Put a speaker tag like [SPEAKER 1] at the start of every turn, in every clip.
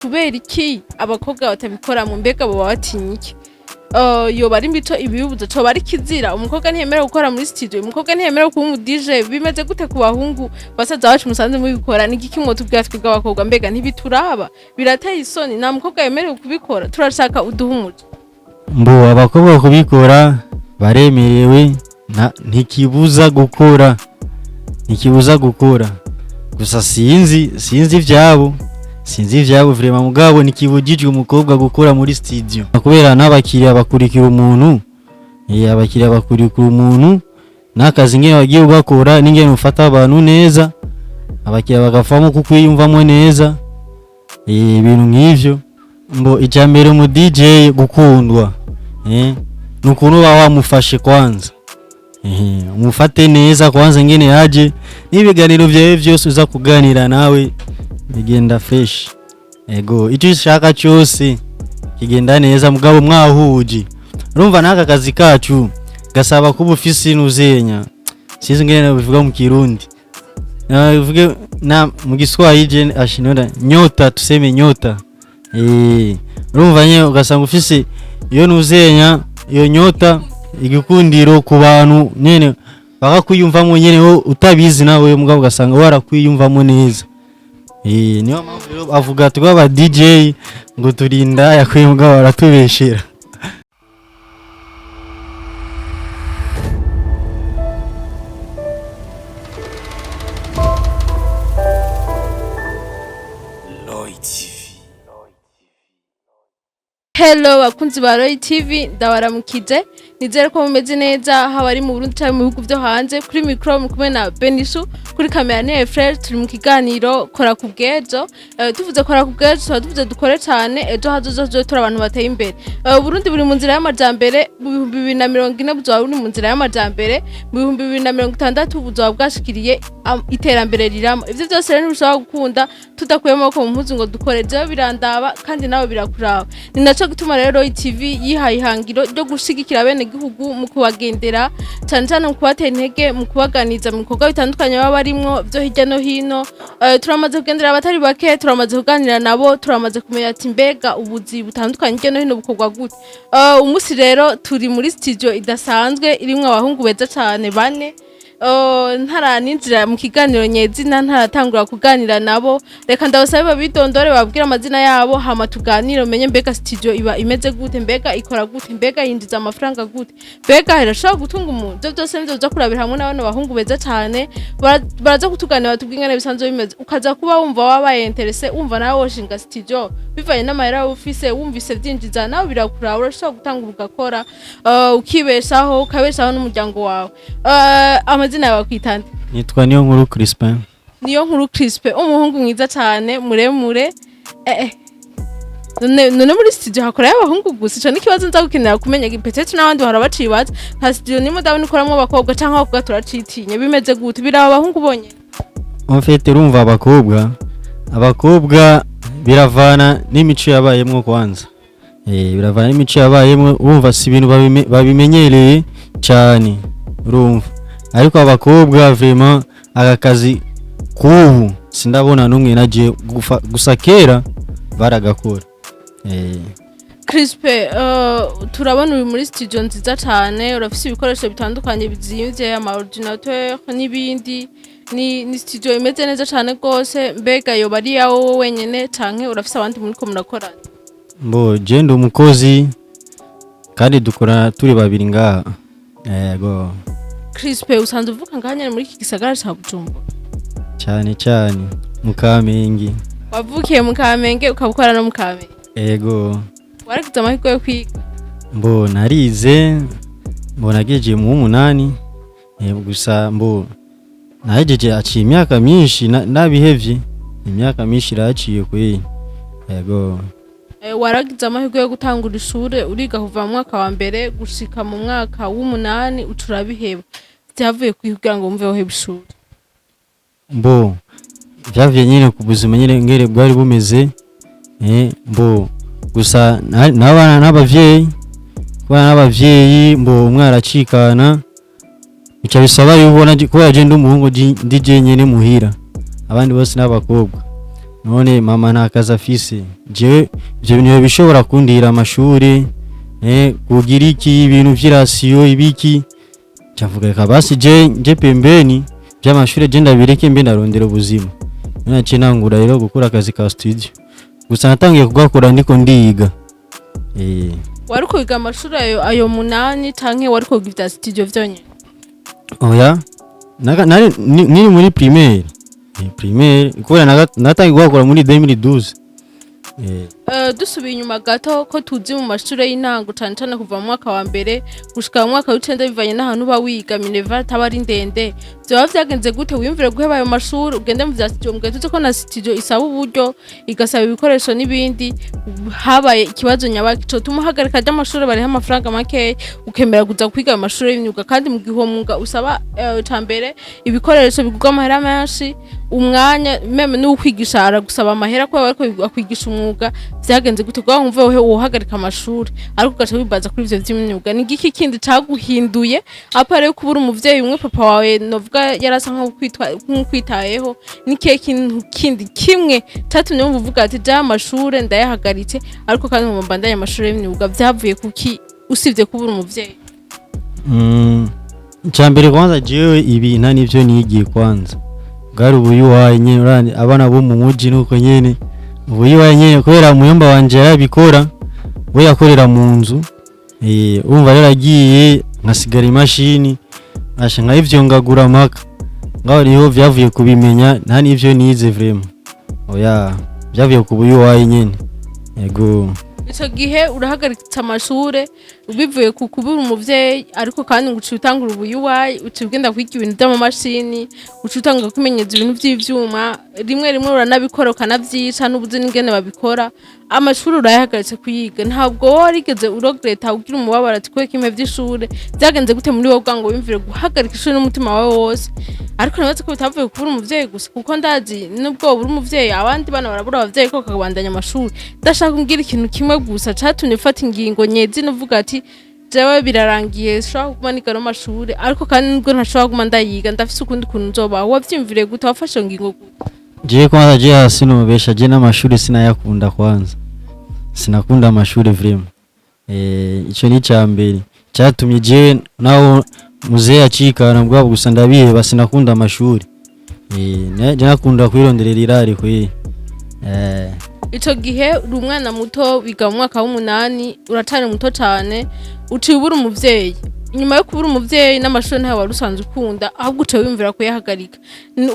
[SPEAKER 1] Kubera iki abakobwa batabikoramo? Mbega boba batinya iki? Yoba ari imico ibibuza? Coba ari kizira? Umukobwa ntiyemerewe gukora muri studio? Umukobwa ntiyemerewe kuba umu DJ? Bimeze gute ku bahungu basaza bacu musanze mubikora? Ni igiki mwotubwira twebwe abakobwa? Mbega ntibituraba? Birateye isoni? Nta mukobwa yemerewe kubikora? Turashaka uduhe umuco.
[SPEAKER 2] Mbo abakobwa kubikora baremerewe, ntikibuza gukora, ntikibuza gukora. Gusa sinzi ivyabo, sinzi ivyabo vraiment, mugabo ntikibujijwe umukobwa gukora muri studio, kubera n'abakiriya bakurikira umuntu, abakiriya bakurikira umuntu n'akazi ngene bagiye ugakora n'ingene ufata abantu neza, abakiriya bagavamo kukwiyumvamo neza, ibintu nk'ivyo. Mbo icya mbere mu DJ gukundwa, ni ukuntu uba wamufashe kwanza, umufate neza kwanza ngene yaje, n'ibiganiro vyawe vyose uza kuganira nawe bigenda fresh. Ego, icyo ushaka cyose kigenda neza, mugabo mwahuje. Urumva n'aka kazi kacu gasaba kuba ufise inuzenya, sinzi ngene bivuga mu Kirundi, bivuge na mu Giswahili je ashinora nyota, tuseme nyota. Urumva nyene ugasanga ufise iyo nuzenya, iyo nyota, igikundiro ku bantu nyene bakakwiyumvamo nyene, wowe utabizi nawe, mugabo ugasanga warakwiyumvamo neza. Niyo mpamvu rero avuga twe aba DJ ngo turinda yakwiye, mugabo baratubeshera.
[SPEAKER 3] Lloyd TV.
[SPEAKER 1] Hello bakunzi ba Roy TV, ndabaramukije, nizere ko mumeze neza, haba ari mu Burundi cyangwa mu bihugu byo hanze. Kuri micro muri kumwe na Benishu, kuri kamera ni Efrere. Turi mu kiganiro Kora ku bw'ejo. Tuvuze kora ku bw'ejo, tuba tuvuze dukore cyane, ejo hazoza tuzobe turi abantu bateye imbere. Burundi buri mu nzira y'amajambere. Mu 2040 buzoba buri mu nzira y'amajambere, mu 2060 buzoba bwashikiriye iterambere rirama. Ivyo byose rero ntibishobora gukunda tudakuye amaboko mu mpuzu ngo dukore. Jewe birandaba kandi nawe birakuraba. Ni naco gituma rero Roy TV yihaye ihangiro ryo gushigikira bene gihugu mu kubagendera, cyane cyane mu kubatera intege, mu kubaganiza mu bikorwa bitandukanye baba barimwo byo hirya no hino. Turamaze kugendera abatari bake, turamaze kuganira nabo, turamaze kumenya ati mbega ubuzi butandukanye hirya no hino bukorwa gute. Umunsi rero turi muri studio idasanzwe irimwo abahungu beza cyane bane. Ntaraninjira mu kiganiro nyezina, ntaratangura kuganira nabo, reka ndabasabe babidondore, babwire amazina yabo, hama tuganire, umenye mbega studio iba imeze gute, mbega ikora gute, mbega yinjiza amafaranga gute, mbega irashobora gutunga umuntu. Ivyo byose nivyo tuza kurabira hamwe n'abano bahungu beza cyane. Baraza kutuganira, batubwire ingene bisanzwe bimeze, ukaza kuba wumva wabaye intéressé, wumva nawe woshinga studio bivanye n'amahera waba ufise, wumvise vyinjiza, nawe birakuraba, urashobora gutanga ugakora, ukibeshaho, ukabeshaho n'umuryango wawe. Amazina yawe akwita nde?
[SPEAKER 2] Nitwa Niyo Nkuru Crispin.
[SPEAKER 1] Niyo Nkuru Crispin, umuhungu mwiza cyane muremure. None muri studio hakorayo abahungu gusa? Ico n'ikibazo nza gukenera kumenya, peut-être n'abandi bahora bacibaza. Nta studio nimwe ndabona ikoramwo abakobwa, canke abakobwa turacitinya. Bimeze gute? Biraba abahungu bonyene?
[SPEAKER 2] En fait urumva abakobwa biravana n'imico yabayemwo kwanza, biravana n'imico yabayemwo. Urumva si ibintu babimenyereye cyane, urumva. Ariko abakobwa vraiment aka kazi k'ubu sindabona n'umwe nagiye gusa kera baragakora.
[SPEAKER 1] Crispe, turabona uri muri studio nziza cyane, urafise ibikoresho bitandukanye bizimvye, ama ordinateur n'ibindi. Ni studio imeze neza cyane rwose. Mbega yoba ari iyawe wowe wenyene, canke urafise abandi muriko murakorana?
[SPEAKER 2] Mbo je ndi umukozi kandi dukora turi babiri ngaha, yego.
[SPEAKER 1] Crispe, usanzwe uvuka ngaha nyene muri iki gisagara ca Bujumbura?
[SPEAKER 2] Cyane cyane mu Kamenge.
[SPEAKER 1] Wavukiye mu Kamenge, ukaba ukora no mu Kamenge?
[SPEAKER 2] Ego.
[SPEAKER 1] Waragize amahirwe yo kwiga?
[SPEAKER 2] Mbo narize, mbo nagejeje mu w'umunani, gusa mbo nahejeje aciye imyaka myinshi, nabihevye, imyaka myinshi iraciye kweli, yego.
[SPEAKER 1] Waragize amahirwe yo gutangura ishure, uriga kuva mu mwaka wa mbere gushika mu mwaka w'umunani, uca urabiheba. Vyavuye kugira ngo wumve woheba ishure?
[SPEAKER 2] Mbo vyavuye nyene ku buzima nyene ngere bwari bumeze, mbo gusa n'abana n'abavyeyi, kubana n'abavyeyi, mbo umwe aracikana, bica bisaba yuko kubera je ndi umuhungu, ndi jenyene muhira, abandi bose n'abakobwa. None mama nta kazi afise, jewe ivyo bintu bishobora kundira amashuri, kugira iki, ibintu vy'irasiyo ibiki. Ncavuga reka basi je nje pembeni vy'amashure, je ndabireke mbe ndarondera ubuzima. None naciye nangura rero gukora akazi ka studio, gusa natangiye kugakora ndiko ndiga.
[SPEAKER 1] Wari kwiga amashuri ayo 8 canke wari kwiga ivya studio vyonyene?
[SPEAKER 2] Oya, nari nkiri muri primaire. Primaire, kubera natangiye kugakora muri 2012.
[SPEAKER 1] Dusubiye inyuma gato, ko tuzi mu mashure y'intango, cane cane kuva mu mwaka wa mbere gushika mu mwaka w'icenda, bivanye n'ahantu uba wiga, minerval ataba ari ndende, vyoba vyagenze gute wiyumvire guheba ayo mashuri ugende mu vya studio, mugihe tuzi ko na studio isaba uburyo, igasaba ibikoresho n'ibindi? Habaye ikibazo nyabaki cotuma uhagarika ry'amashuri bariho amafaranga makeya, ukemera kuza kwiga ayo mashuri y'imyuga, kandi mu gihe uwo mwuga usaba, ca mbere, ibikoresho bigurwa amahera menshi, umwanya, même n'ukwigisha aragusaba amahera kubera bariko akwigisha umwuga? Vyagenze gute kugira ngo wumve wowe wohagarika amashuri, ariko ugaca wibaza kuri ivyo vy'imyuga? Ni igiki kindi caguhinduye à part yo kubura umuvyeyi umwe, papa wawe novuga yarasa nk'ukwitayeho? Ni kihe kintu kindi kimwe catumye wumva uvuga ati: "Ja amashure ndayahagaritse, ariko kandi ngomba mbandanye amashure y'imyuga"? Vyavuye kuki usivye kubura umuvyeyi?
[SPEAKER 2] Icambere kwanza, jewe ibi nta nivyo nigiye, kwanza bwari ubuyuwayi nyene. Urani abana bo mu muji nuko nyene ubuyuwayi nyene, kubera muyomba wanje yarabikora, we yakorera mu nzu. Urumva rero agiye nkasigara imashini asha nkayivyo ngagura maka ngaho, niho vyavuye kubimenya. Nta nivyo nize vraiment, oya, vyavuye ku buyuwayi nyene, yego.
[SPEAKER 1] Ico gihe urahagaritse amashure bivuye ku kubura umuvyeyi, ariko kandi ngo uciye utangura ubuyuwayi, uciye ugenda kwiga ibintu vy'amamashini, uciye utangura kwimenyereza ibintu vy'ivyuma, rimwe rimwe uranabikora ukanavyica n'ubuzi n'ingene babikora. Amashuri urayahagaritse kuyiga, ntabwo wowe warigeze uregretta, ugira umubabaro ati: "Kubera kimwe vy'ishure"? Vyagenze gute muri wowe kugira ngo wiyumvire guhagarika ishuri n'umutima wawe wose? Ariko nibaze ko bitavuye kubura umuvyeyi gusa, kuko ndazi nubwo wobura umuvyeyi, abandi bana barabura abavyeyi ko bakabandanya amashuri. Ndashaka kumbwira ikintu kimwe gusa catumye ufata ingingo nyezi nuvuga ati: "Jewe birarangiye, sinshobora kuguma niga no mashuri, ariko kandi nubwo ntashobora kuguma ndayiga, ndafise ukundi kuntu nzobaho"? Wavyiyumviriye gute? Wafashe iyo ngingo gute?
[SPEAKER 2] Jewe kwanza, je hasi nomubesha, je n'amashuri sinayakunda. Kwanza sinakunda amashuri vraiment. Ico ni icambere cyatumye jewe naho muzehe acikana bwabo gusa ndabiheba, sinakunda amashuri. Je nakunda kwironderera irari kweri.
[SPEAKER 1] Ico gihe uri umwana muto, wiga mu mwaka w'umunani, uracari muto cane, uciye ubura umuvyeyi. Inyuma yo kubura umuvyeyi n'amashuri ntayo wari usanzwe ukunda, ahubwo uciye wiyumvira kuyahagarika.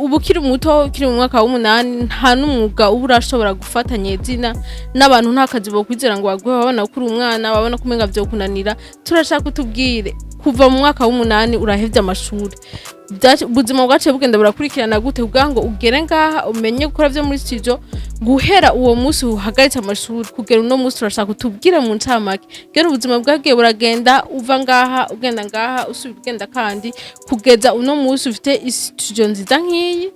[SPEAKER 1] Ubu ukiri muto, ukiri mu mwaka w'umunani, nta n'umwuga uba urashobora gufata nyezina, n'abantu nta kazi bokwizera ngo baguhe, babona ko uri umwana, babona ko umenga vyokunanira. Turashaka utubwire, kuva mu mwaka w'umunani urahevye amashuri, ubuzima bwaciye bugenda burakurikirana gute kugira ngo ugere ngaha umenye gukora vyo muri studio? Guhera uwo munsi uhagaritse amashuri kugera uno munsi, turashaka utubwire mu ncamake gera ubuzima bwagiye buragenda, uva ngaha ugenda ngaha, usubira ugenda kandi, kugeza uno munsi ufite studio nziza nk'iyi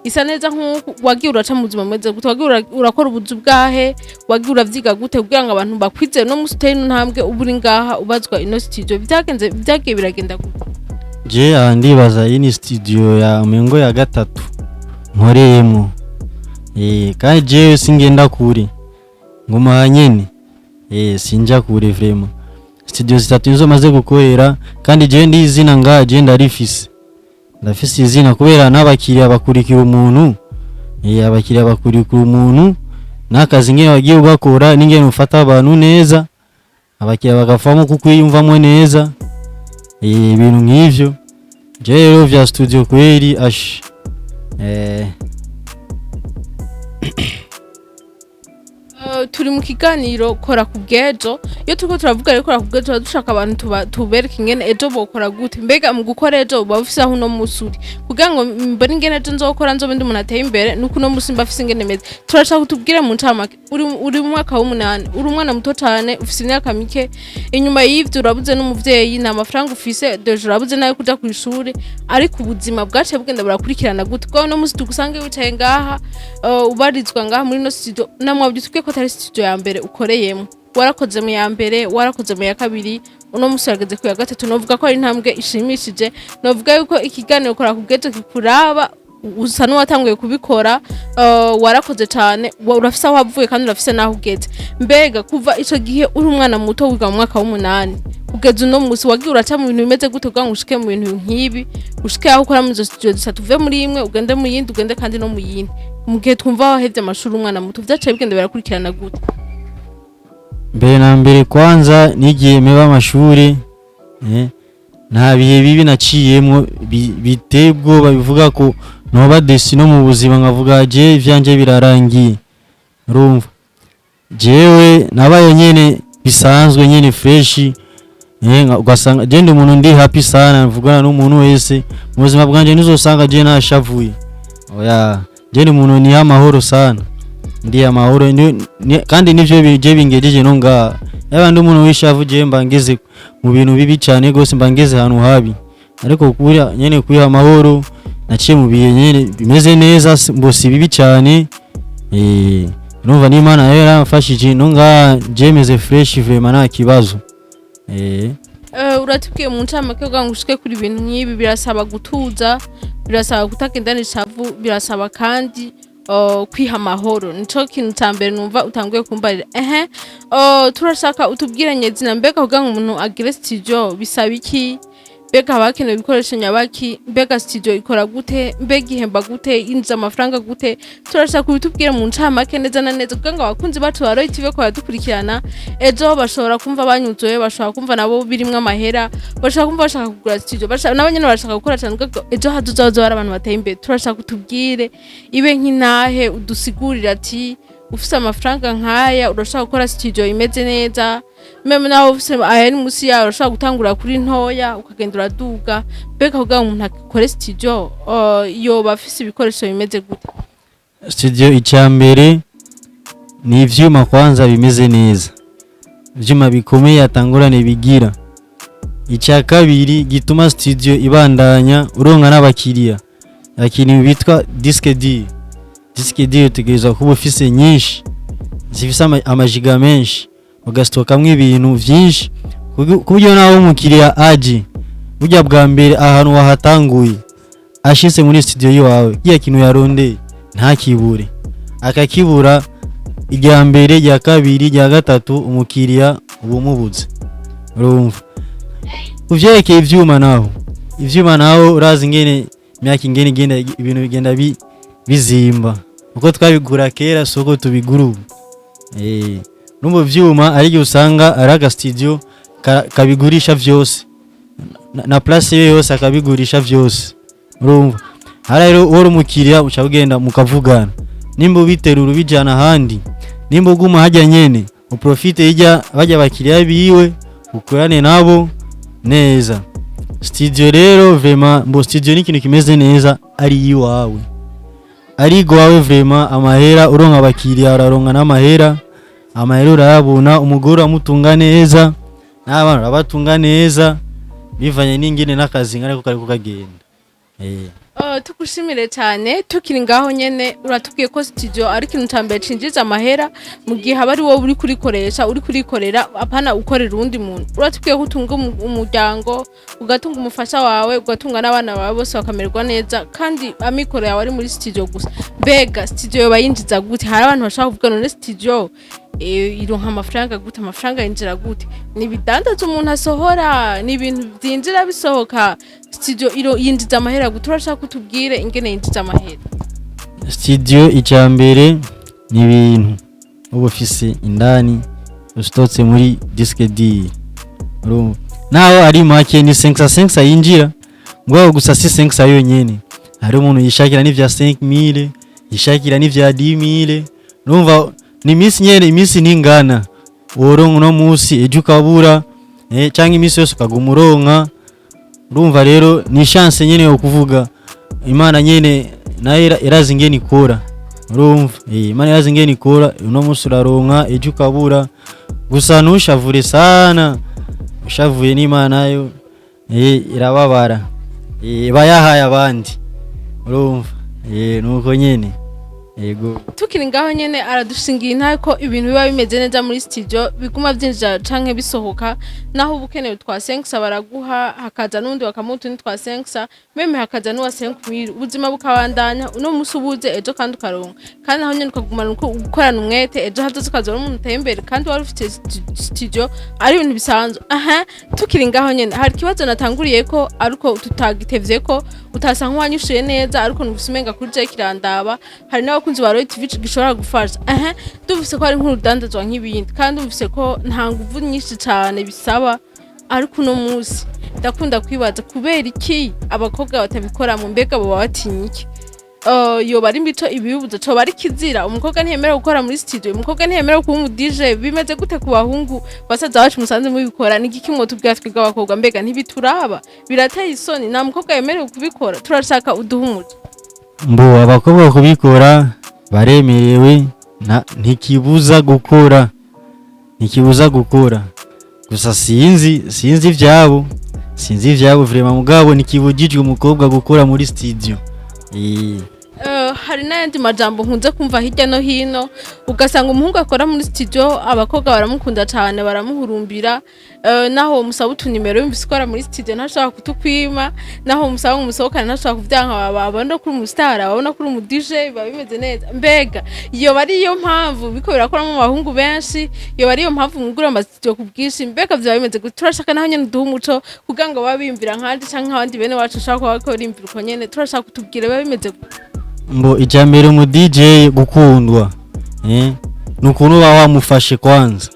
[SPEAKER 1] isa neza nk'uku. Wagiye uraca mu buzima bumeze gute? Wagiye urakora ubuzu bwahe? Wagiye uravyiga gute kugira ngo abantu bakwizere, uno munsi uteye ino ntambwe, uba uri ngaha ubazwa ino studio? Byagenze, byagiye biragenda gute?
[SPEAKER 2] Je aha ndibaza iyi ni studio ya umengo ya gatatu nkoreyemo. Kandi jewe singenda kure, nguma aha nyene. Sinja kure vraiment. Studio zitatu nizo maze gukorera, kandi jewe ndi izina ngaha, jewe ndarifise, ndafise izina kubera n'abakiriya bakurikira umuntu. Abakiriya bakurikira umuntu n'akazi ngene wagiye ugakora n'ingene ufata abantu neza, abakiriya bagafamo kukwiyumvamo neza. Ibintu nk'ivyo. Je rero vya studio kweri ash.
[SPEAKER 1] Turi mu kiganiro Kora ku bw'ejo. Iyo turiko turavuga rero Kora ku bw'ejo, tuba dushaka abantu tubereke ingene ejo bokora gute. Mbega mu gukora ejo uba ufise aho uno musi uri, kugira ngo mbone ingene ejo nzokora, nzobe ndi umuntu ateye imbere, nuko uno musi mba afise ingene meze. Turashaka utubwire mu ncamake, uri mu mwaka w'umunani, uri umwana muto cane, ufise imyaka mike. Inyuma y'ivyo urabuze n'umuvyeyi, nta mafaranga ufise, déjà urabuze nayo kuja kw'ishuri, ariko ubuzima bwaciye bugenda burakurikirana gute kuko uno musi tugusange wicaye ngaha, ubarizwa ngaha muri ino studio? Namwabye tubwiye ko atari studio ya mbere ukoreyemo, warakoze mu ya mbere, warakoze mu ya kabiri, uno musi urageze ku ya gatatu. Novuga ko ari intambwe ishimishije. Novuga yuko ikiganiro Kora ku bw'ejo kikuraba. Usa n'uwatanguye kubikora, warakoze cyane, urafise aho wavuye kandi urafise n'aho ugeze. Mbega kuva ico gihe uri umwana muto wiga mu mwaka w'umunani kugeza uno musi, wagiye uraca mu bintu bimeze gute kugira ngo ushike mu bintu nk'ibi, ushike aho ukora muri izo studio zitatu, uve muri imwe ugende mu yindi, ugende kandi no mu yindi, mu gihe twumva wahevye amashuri umwana muto? Vyaciye bigenda birakurikirana gute?
[SPEAKER 2] Mbere na mbere, kwanza nigiye meba amashuri, nta bihe bibi naciyemwo biteye ubwoba bivuga ko noba déçu no mu buzima, nkavuga je ivyanjye birarangiye. Urumva, jewe nabaye nyene bisanzwe nyene fresh, ugasanga je ndi umuntu ndi happy sana, mvugana n'umuntu wese. Mu buzima bwanje ntuzosanga je nashavuye, oya. Je ndi umuntu ni amahoro sana, ndi amahoro kandi nivyo je bingejeje no ngaha. Yaba ndi umuntu w'ishavu, je mba ngeze mu bintu bibi cyane gose, mba ngeze ahantu habi. Ariko kuriya nyene kwiha amahoro, naciye mu bihe nyene bimeze neza, mbo si bibi cyane. Numva n'Imana rero yaramfashije no ngaha, je meze fresh vraiment, nta kibazo.
[SPEAKER 1] Uratubwiye mu ncamake, kugira ngo ushike kuri ibintu nk'ibi birasaba gutuza, birasaba kutagendana ishavu, birasaba kandi kwiha amahoro. Nico kintu ca mbere numva utanguye kumbarira. Ehe, turashaka utubwire nyezina, mbega kugira ngo umuntu agire studio bisaba iki? Mbega haba hakenewe ibikoresho nyabaki? Mbega studio ikora gute? Mbega ihemba gute? Yinjiza amafaranga gute? Turashaka kubitubwira mu ncamake neza na neza, kugira ngo abakunzi bacu ba Roy TV ko baradukurikirana, ejo bashobora kumva banyuzuye, bashobora kumva nabo birimwo amahera, bashobora kumva bashaka kugura studio, nabo nyene barashaka gukora cyane, kuko ejo hazoza hari abantu bateye imbere. Turashaka utubwire ibe nk'intahe, udusigurire ati ufise amafaranga nk'aya urashobora gukora studio imeze neza, même nawe ufise aya ni musi yawe urashobora gutangura kuri ntoya ukagenda uraduga. Mbega kugira ngo umuntu akore studio, yoba afise ibikoresho bimeze gute?
[SPEAKER 2] Studio, icya mbere ni ivyuma kwanza bimeze neza, ivyuma bikomeye atangurane bigira. Icya kabiri gituma studio ibandanya uronka n'abakiriya, ikintu bitwa disque dur. Disque dur utegerezwa kuba ufise nyinshi zifise amagiga menshi, ugastokamwo ibintu vyinshi ku buryo nawe umukiriya aje burya bwa mbere ahantu wahatanguye, ashitse muri studio yiwawe, kiya kintu yarondeye ntakibure. Akakibura irya mbere, irya kabiri, irya gatatu, umukiriya uba umubuze. Urumva, kuvyerekeye ivyuma naho, ivyuma naho urazi ingene imyaka ingene igenda, ibintu bigenda bizimba. Uko twabigura kera soko tubigura ubu. No mu vyuma ari igihe usanga ari aga studio kabigurisha vyose na place ye yose akabigurisha vyose. Urumva, hari rero uri umukiriya uca ugenda mukavugana, nimba ubiterura ubijana ahandi, nimba uguma hajya nyene uprofite hirya bajya abakiriya biwe, ukorane nabo neza. Studio rero vraiment, mbo studio ni ikintu kimeze neza ari iwawe, ari iwawe vraiment. Amahera uronka abakiriya, uraronka n'amahera, amahera urayabona, umugore uramutunga neza n'abana urabatunga neza, bivanye n'ingene n'akazi nkariko kariko kagenda.
[SPEAKER 1] Tugushimire cyane. Tukiri ngaho nyene, uratubwiye ko studio ari ikintu ca mbere cinjiza amahera mu gihe haba ari wowe uri kurikoresha, uri kurikorera, apana ukorera uwundi muntu. Uratubwiye ko utunga umuryango, ugatunga umufasha wawe, ugatunga n'abana bawe bose bakamererwa neza, kandi amikoro yawe ari muri studio gusa. Mbega studio yoba yinjiza gute? Hari abantu bashobora kuvuga: none studio ironka amafaranga gute? Amafaranga yinjira gute? Ni ibidandaza umuntu asohora? Ni ibintu byinjira bisohoka? Studio iro yinjiza amahera gute? Urashaka kutubwire ingene yinjiza amahera?
[SPEAKER 2] Studio, icya mbere ni ibintu uba ufise indani usitotse muri disque dur. Urumva, naho ari make, ni 500 yinjira ngwabo gusa, si 500 yonyene. Hari umuntu yishakira n'ivya 5000, yishakira n'ivya 10000. Urumva, ni iminsi nyene, iminsi ntingana. Woronka uno munsi, ejo ukabura, canke iminsi yose ukaguma uronka. Urumva rero ni chance nyene yo kuvuga Imana nyene nayo irazi ingene ikora. Urumva, Imana irazi ingene ikora. Uno munsi uraronka, ejo ukabura. Gusa ntushavure sana, ushavuye n'Imana nayo irababara. Iba yahaye abandi. Urumva, nuko nyene. Yego.
[SPEAKER 1] Tukiri ngaho nyene, aradushingiye intahe ko ibintu biba bimeze neza muri studio, biguma vyinjira canke bisohoka, naho uba ukenewe twa 5 baraguha, hakaza n'undi bakamuha utundi twa 5, même hakaza n'uwa 5000, ubuzima bukabandanya. Uno musi ubuze, ejo kandi ukaronka, kandi naho nyene ukagumana gukorana umwete, ejo hazoza ukaza uri umuntu uteye imbere kandi wari ufite studio, ari ibintu bisanzwe. Aha tukiri ngaho nyene, hari ikibazo natanguriye ko ariko tutagitevye, ko utasa nk'uwanyishuye neza, ariko numvise umenga kuri je kirandaba, hari n'abakunzi ba Roy TV gishobora gufasha. Aha duvise ko ari nk'urudandazwa nk'ibindi, kandi duvise ko nta nguvu nyinshi cane bisaba, ariko uno munsi ndakunda kwibaza kubera iki abakobwa batabikoramo. Mbega boba batinya iki? Yoba ari imico ibibuza? Coba ari kizira? Umukobwa ntiyemerewe gukora muri studio? Umukobwa ntiyemerewe kuba umu DJ? Bimeze gute ku bahungu basaza bacu musanze mubikora? Ni igiki mwotubwira twebwe abakobwa? Mbega ntibituraba? Birateye isoni? Nta mukobwa yemerewe kubikora? Turashaka uduhe umuco.
[SPEAKER 2] Mbo abakobwa kubikora baremerewe, ntikibuza gukora, ntikibuza gukora. Gusa sinzi ivyabo, sinzi ivyabo vraiment, mugabo ntikibujijwe umukobwa gukora muri studio.
[SPEAKER 1] Hari n'ayandi majambo nkunze kumva hirya no hino, ugasanga umuhungu akora muri studio abakobwa baramukunda cyane, baramuhurumbira. Naho musaba utunimero, yumvise ukora muri studio ntashobora kutukwima, naho musaba ngo umusohokane ntashobora kuvyanka, babona kuri umustar, babona kuri umu DJ, biba bimeze neza. Mbega iyo bari iyo mpamvu biko birakoramo mu bahungu benshi? Iyo bari iyo mpamvu mwugura ama studio ku bwinshi? Mbega vyaba bimeze gute? Turashaka naho nyene uduhe umuco kugira ngo babe biyumvira nkandi canke nk'abandi bene wacu ushaka kuba bariko bariyumvira uko nyene. Turashaka kutubwira biba bimeze gute.
[SPEAKER 2] Mbo icya mbere, umu DJ gukundwa ni ukuntu uba wamufashe kwanza,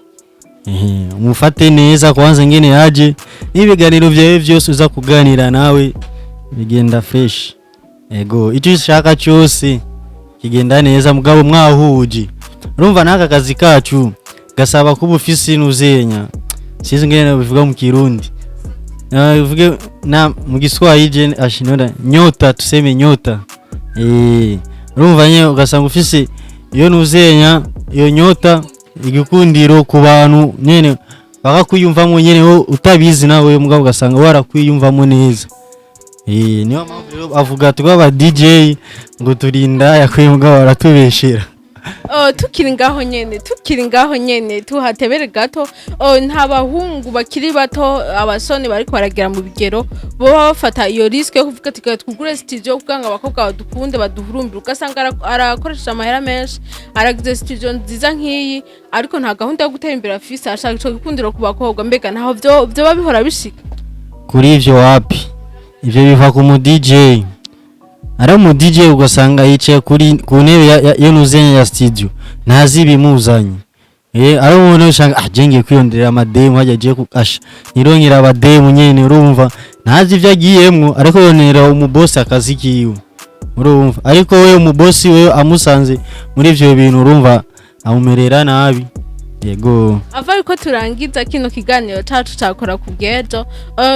[SPEAKER 2] umufate neza kwanza ngene yaje, n'ibiganiro vyawe vyose uza kuganira nawe bigenda fresh. Ego, icyo ushaka cyose kigenda neza, mugabo mwahuje. Urumva n'aka kazi kacu gasaba kuba ufise inuzenya, sinzi ngene bivuga mu Kirundi, uvuge na mu Giswahili je ashinora nyota, tuseme nyota. Urumva nye ugasanga ufise iyo nuzenya, iyo nyota, igikundiro ku bantu nyene, bakakwiyumvamo nyene wowe utabizi nawe, mugabo ugasanga warakwiyumvamo neza. Niyo mpamvu rero avuga twa aba DJ ngo turinda yakwiye, mugabo baratubeshera.
[SPEAKER 1] Tukiri ngaho nyene, tukiri ngaho nyene, tuhatebere gato. Nta bahungu bakiri bato, abasoni bariko baragera mu bigero, boba bafata iyo risque yo kuvuga ati: "Reka twugure studio kugira ngo abakobwa badukunde, baduhurumbire"? Ugasanga arakoresheje amahera menshi, aragize studio nziza nk'iyi, ariko nta gahunda yo gutera imbere afise, ashaka ico gikundiro ku bakobwa. Mbega ntaho vyoba bihora bishika?
[SPEAKER 2] Kuri ivyo wapi, ivyo biva ku mu DJ. Ari umu DJ ugasanga yicaye kuri ku ntebe ya nuzenya ya studio, ntazi ibimuzanye. Ari umuntu usanga je ngiye kwiyonderera amademu hajya, agiye kukasha nirongera abademu nyene, urumva ntazi ivyo agiyemwo, ariko yonera umubosi akazi kiwe, urumva. Ariko we umubosi we amusanze muri ivyo bintu, urumva amumerera nabi. Yego.
[SPEAKER 1] Ava ariko turangiza kino kiganiro cacu cakora ku bw'ejo,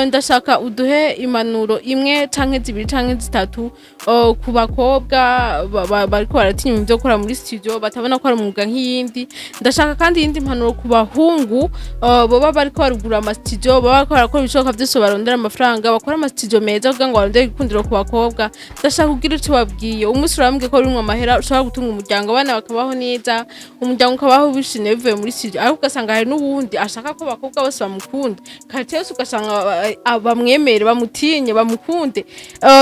[SPEAKER 1] ndashaka uduhe impanuro imwe canke zibiri canke zitatu ku bakobwa bariko baratinya ibintu vyo gukora muri studio, batabona ko ari umwuga nk'iyindi. Ndashaka kandi iyindi mpanuro ku bahungu boba bariko barugura ama studio, baba bariko barakora ibishoboka vyose barondera amafaranga, bakora ama studio meza kugira ngo barondere igikundiro ku bakobwa. Ndashaka kugira ico babwiye. Umunsi urambwiye ko urimwo amahera, ushobora gutunga umuryango, abana bakabaho neza, umuryango ukabaho wishimye bivuye muri studio, ariko ugasanga hari n'uwundi ashaka ko abakobwa bose bamukunda, quartier yose ugasanga bamwemere, bamutinye, bamukunde.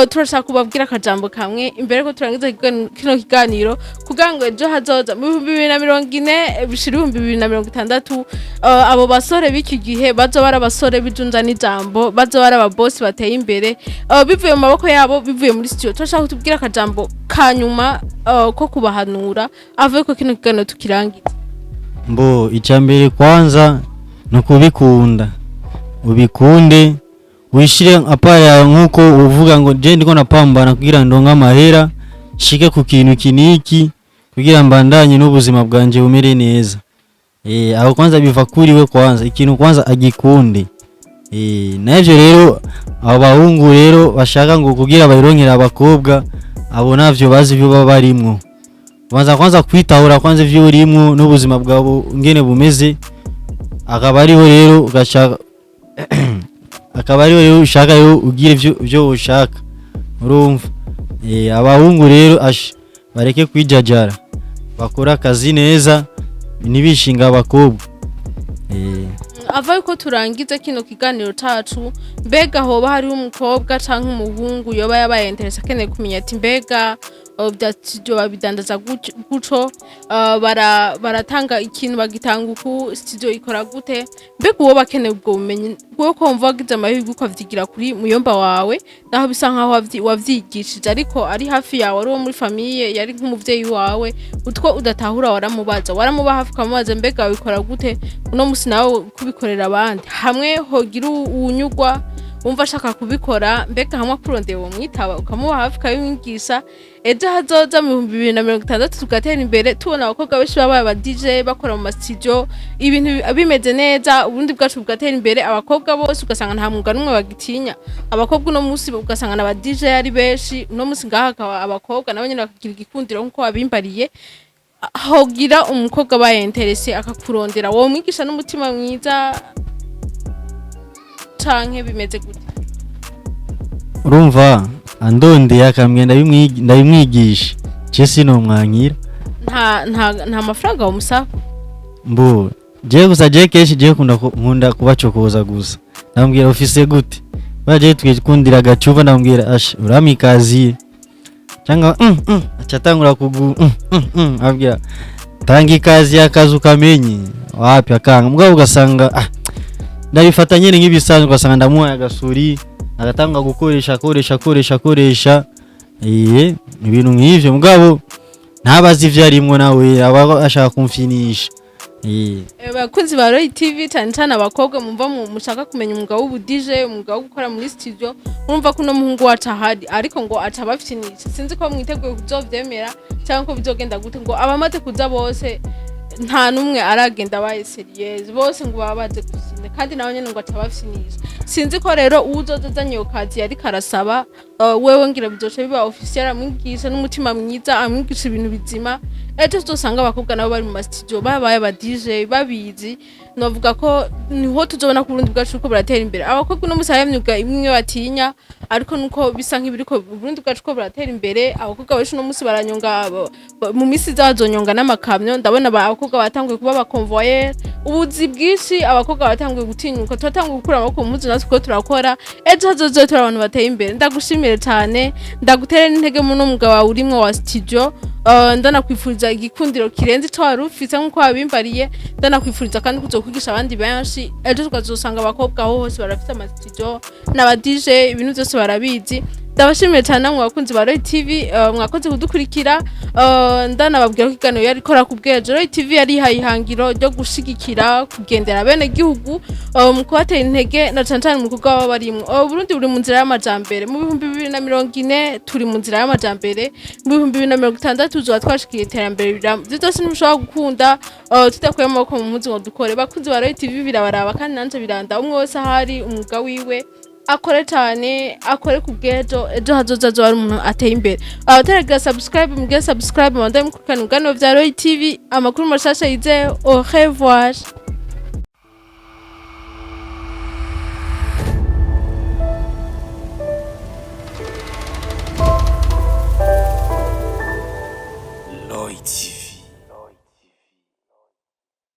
[SPEAKER 1] Turashaka kubabwira akajambo kamwe imbere ko turangiza kino kiganiro, kugira ngo ejo hazoza mu 2040 bishira 2060, abo basore b'iki gihe bazoba ari abasore b'ijunja n'ijambo, bazoba ari ababosi bateye imbere, bivuye mu maboko yabo, bivuye muri studio. Turashaka kutubwira akajambo ka nyuma ko kubahanura avuye ko kino kiganiro tukirangiza.
[SPEAKER 2] Mbo icya mbere kwanza ni ukubikunda, ubikunde, wishire apa yawe nkuko uvuga ngo je ndiko napambana kugira ndonke amahera, shike ku kintu kiniki kugira mbandanye n'ubuzima bwanje bumere neza. Aho kwanza biva kuri we, kwanza ikintu kwanza agikunde. Navyo rero abo bahungu rero bashaka ngo kugira bayironkere abakobwa, abo navyo bazi ivyo baba barimwo. Banza kwanza kwitahura kwanza ivyo urimwo n'ubuzima bwabo ngene bumeze, akaba ariho rero ugashaka, akaba ariho rero ushaka rero ugira ivyo ushaka, urumva. Abahungu rero ash Bareke kwijajara, bakore akazi neza, ntibishinga abakobwa.
[SPEAKER 1] Ava yuko turangiza kino kiganiro cacu, mbega hoba hariho umukobwa canke umuhungu yoba yabaye intéressé, akeneye kumenya ati mbega bya studio babidandaza gutyo, baratanga ikintu, bagitanga uku, studio ikora gute? Mbega uwo bakeneye ubwo bumenyi, wowe ko wumva wagize amahirwe ukavyigira kuri muyomba wawe, naho bisa nkaho wavyigishije, ariko ari hafi yawe, ari uwo muri famille, yari nk'umuvyeyi wawe, utwo udatahura waramubaza, waramuba hafi ukamubaza mbega wabikora gute? Uno musi nawe kubikorera abandi, hamwe hogira uwunyugwa wumva ashaka kubikora, mbega hamwe akurondeye uwo mwitaba, ukamuba hafi, ukabimwigisha, ejo hazoza mu 2060 tugatera imbere, tubona abakobwa benshi babaye aba DJ, bakora mu ma studio, ibintu bimeze neza, ubundi bwacu bugatera imbere, abakobwa bose ugasanga nta mwuga n'umwe bagitinya. Abakobwa uno munsi ugasanga n'aba DJ ari benshi. Uno munsi ngaha akaba abakobwa nabo nyene bakagira igikundiro nk'uko wabimbariye. Hogira umukobwa abaye intéressé akakurondera, wowe mwigisha n'umutima mwiza canke bimeze gute?
[SPEAKER 2] Urumva, andondeye akambwira ndabimwigisha, je sinomwankira.
[SPEAKER 1] Nta mafaranga womusaba?
[SPEAKER 2] Mbo je gusa, je kenshi je nkunda kubacokoza gusa. Ndamubwira: "Ufise gute?" Baje twikundira agacupa, ndamubwira: "Asha, uramikaziye cyangwa Aca atangura kugu abwira: "Tanga ikazi y'akazi ukamenye wapi." Akanga, mugabo ugasanga ndabifata nyene nk'ibisanzwe, ugasanga ndamuhaye agasuri, agatanga gukoresha, akoresha, akoresha, akoresha, iye ibintu nk'ivyo, mugabo ntabazi ivyo arimwo, nawe aba ashaka kumfinisha.
[SPEAKER 1] Bakunzi ba Roy TV, cyane cyane abakobwa mumva mushaka kumenya umwuga w'ubu DJ, umwuga wo gukora muri studio, murumva ko uno muhungu wacu ahari, ariko ngo aca abafyinisha. Sinzi ko mwiteguye kuzovyemera cyangwa ko bizogenda gute. Ngo abamaze kuza bose nta n'umwe aragenda abaye sérieuse, bose ngo baba baje gufyina, kandi nawe nyene ngo aca abafyinisha. Sinzi ko rero uwuzoza azanye iyo kazi yariko arasaba, wewe ngira bizoca biba officiel, amwigisha n'umutima mwiza, amwigisha ibintu bizima. Ejo tuzosanga abakobwa nabo bari mu ma studio, babaye aba DJ babizi. Novuga ko niho tuzobona ko Uburundi bwacu buriko buratera imbere. Abakobwa uno musi hariho imyuga imwe batinya, ariko nuko bisa nk'ibiriko, Uburundi bwacu ko buratera imbere. Abakobwa benshi uno musi baranyonga, mu misi iza bazonyonga n'amakamyo. Ndabona abakobwa batanguye kuba aba convoyeur, ubuzi bwinshi, abakobwa batanguye gutinyuka, turatanguye gukura amaboko mu mpuzu, natwe ko turakora. Ejo hazoza turi abantu bateye imbere. Ndagushimire cyane, ndagutere n'intege mu no mwuga wawe urimwo wa studio. Ndanakwifuriza igikundiro kirenze ico wari ufise nk'uko wabimbariye. Ndanakwifuriza kandi kuzokwigisha abandi benshi, ejo tukazosanga abakobwa aho hose barafite ama studio n'aba DJ, ibintu byose barabizi. Ndabashimiye cyane namwe bakunzi ba Roy TV, mwakoze kudukurikira. Ndanababwira ko ikiganiro yari ikora ku bwejo. Roy TV yari ihaye ihangiro ryo gushigikira, kugendera bene gihugu, mu kubatera intege na cane cane mu bikorwa baba barimwo. Burundi buri mu nzira y'amajambere. Mu 2040 turi mu nzira y'amajambere, mu 2060 tuzoba twashikiye iterambere rirama. Ivyo vyose ntibishobora gukunda tudakuye amaboko mu mpuzu ngo dukore. Bakunzi ba Roy TV, birabaraba kandi nanje biranda. Umwe wese ahari umwuga wiwe akore cyane, akore ku bw'ejo, ejo hazoza azoba ari umuntu ateye imbere. Abataragira subscribe, mugire subscribe, mubandanye mukurikirana ibiganiro vya Roy TV, amakuru mashasha yizewe. Au revoir.